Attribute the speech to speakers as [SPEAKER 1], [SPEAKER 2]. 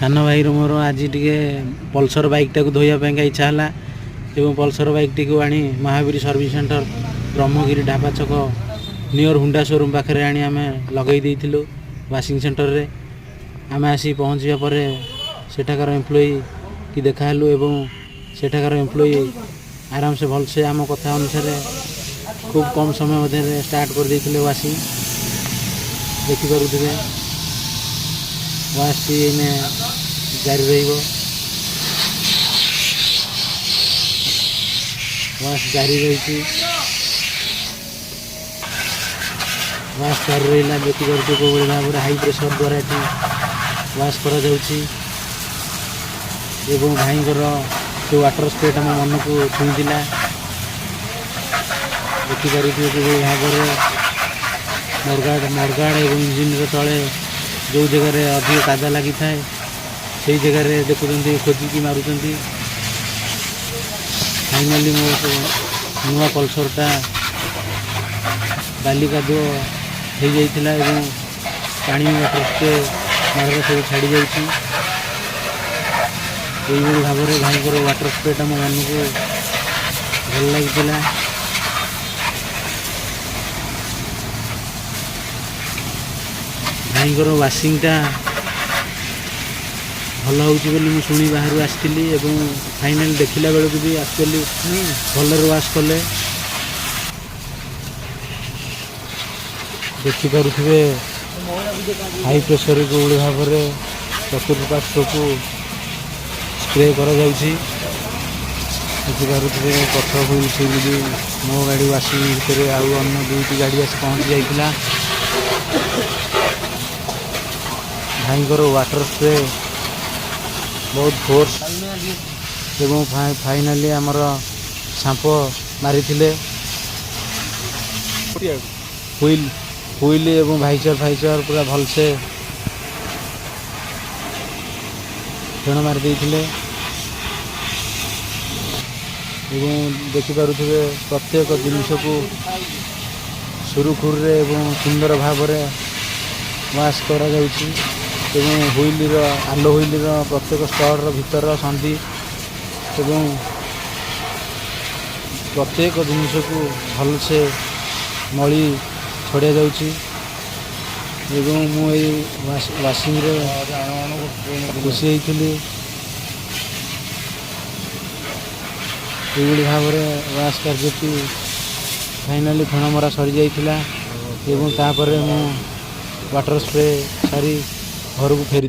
[SPEAKER 1] ସାନ ଭାଇର ମୋର ଆଜି ଟିକେ ପଲସର ବାଇକ୍ଟାକୁ ଧୋଇବା ପାଇଁକା ଇଚ୍ଛା ହେଲା ଏବଂ ପଲସର ବାଇକ୍ଟିକୁ ଆଣି ମହାବୀର ସର୍ଭିସ୍ ସେଣ୍ଟର, ବ୍ରହ୍ମଗିରି ଢାବା ଛକ, ନିୟର ହୁଣ୍ଡା ସୋରୁମ୍ ପାଖରେ ଆଣି ଆମେ ଲଗାଇ ଦେଇଥିଲୁ ୱାସିଂ ସେଣ୍ଟରରେ। ଆମେ ଆସି ପହଞ୍ଚିବା ପରେ ସେଠାକାର ଏମ୍ପ୍ଲୟି କି ଦେଖାହେଲୁ ଏବଂ ସେଠାକାର ଏମ୍ପ୍ଲୟି ଆରାମସେ ଭଲସେ ଆମ କଥା ଅନୁସାରେ ଖୁବ୍ କମ୍ ସମୟ ମଧ୍ୟରେ ଷ୍ଟାର୍ଟ କରିଦେଇଥିଲେ ୱାସିଂ। ଦେଖିପାରୁଥିବେ, ୱାସ୍ଟି ଏଇନେ ଜାରି ରହିବ। ୱାସ୍ ଜାରି ରହିଛି, ୱାସ୍ ଜାରି ରହିଲା। ଦେଖିପାରୁଥିବେ, କେଉଁଭଳି ଭାବରେ ହାଇ ପ୍ରେସର ଦ୍ୱାରା ଏଠି ୱାସ୍ କରାଯାଉଛି ଏବଂ ଭାଇଙ୍କର ସେ ୱାଟର ସ୍ପ୍ରେଟା ମୋ ମନକୁ ଛୁଇଁଥିଲା। ଦେଖିପାରୁଥିବେ, କିଭଳି ଭାବରେ ମଡ଼ଗାର୍ଡ଼ ମଡ଼ଗାର୍ଡ଼ ଏବଂ ଇଞ୍ଜିନ୍ର ତଳେ ଯେଉଁ ଜାଗାରେ ଅଧିକ କାଦା ଲାଗିଥାଏ, ସେଇ ଜାଗାରେ ଦେଖୁଛନ୍ତି, ଖୋଜିକି ମାରୁଛନ୍ତି। ଫାଇନାଲି ମୋ ନୂଆ ପଲସରଟା ବାଲି କାଦୁଅ ହେଇଯାଇଥିଲା ଏବଂ ପାଣି ୱାଟର ସ୍ପ୍ରେ ମାଡ଼ରେ ସବୁ ଛାଡ଼ି ଯାଉଛି। ଏଇଭଳି ଭାବରେ ଭାଇଙ୍କର ୱାଟର ସ୍ପ୍ରେଟା ମୋ ମନକୁ ଭଲ ଲାଗିଥିଲା। ଭାଇଙ୍କର ୱାସିଂଟା ଭଲ ହେଉଛି ବୋଲି ମୁଁ ଶୁଣି ବାହାରୁ ଆସିଥିଲି ଏବଂ ଫାଇନାଲ୍ ଦେଖିଲା ବେଳକୁ ବି ଆକ୍ଚୁଆଲି ଭଲରେ ୱାଶ୍ କଲେ। ଦେଖିପାରୁଥିବେ, ହାଇ ପ୍ରେସରରେ କେଉଁଭଳି ଭାବରେ ଚତୁଃପାର୍ଶ୍ୱକୁ ସ୍ପ୍ରେ କରାଯାଉଛି। ଦେଖିପାରୁଥିବେ, ପଛ ହୁଇଲ୍ ଫୁଇଲ୍ ବି। ମୋ ଗାଡ଼ି ୱାସିଂ ଭିତରେ ଆଉ ଅନ୍ୟ ଦୁଇଟି ଗାଡ଼ି ଆସି ପହଞ୍ଚି ଯାଇଥିଲା। ଭାଇଙ୍କର ୱାଟର ସ୍ପ୍ରେ ବହୁତ ଫୋର୍ସ ଏବଂ ଫାଇନାଲି ଆମର ସାମ୍ପ ମାରିଥିଲେ ହୁଇଲ୍ ହୁଇଲ୍ ଏବଂ ଭାଇଚର ଫାଇଚର ପୁରା ଭଲସେ ଫେଣ ମାରି ଦେଇଥିଲେ। ଏବଂ ଦେଖିପାରୁଥିବେ, ପ୍ରତ୍ୟେକ ଜିନିଷକୁ ସୁରୁଖୁରୁରେ ଏବଂ ସୁନ୍ଦର ଭାବରେ ୱାଶ୍ କରାଯାଉଛି ଏବଂ ହୁଇଲର, ଆଲୟ ହୁଇଲର ପ୍ରତ୍ୟେକ ଷ୍ଟଡ଼ର ଭିତର ସନ୍ଧି ଏବଂ ପ୍ରତ୍ୟେକ ଜିନିଷକୁ ଭଲସେ ମଳି ଛଡ଼ିଆଯାଉଛି ଏବଂ ମୁଁ ଏଇ ୱାସିଂରେ ଖୁସି ହେଇଥିଲି। ଏଇଭଳି ଭାବରେ ୱାଶ୍ କାର୍ଯ୍ୟଟି ଫାଇନାଲି ଫେଣ ମରା ସରିଯାଇଥିଲା ଏବଂ ତାପରେ ମୁଁ ୱାଟର ସ୍ପ୍ରେ ସାରି ଘରକୁ ଫେରି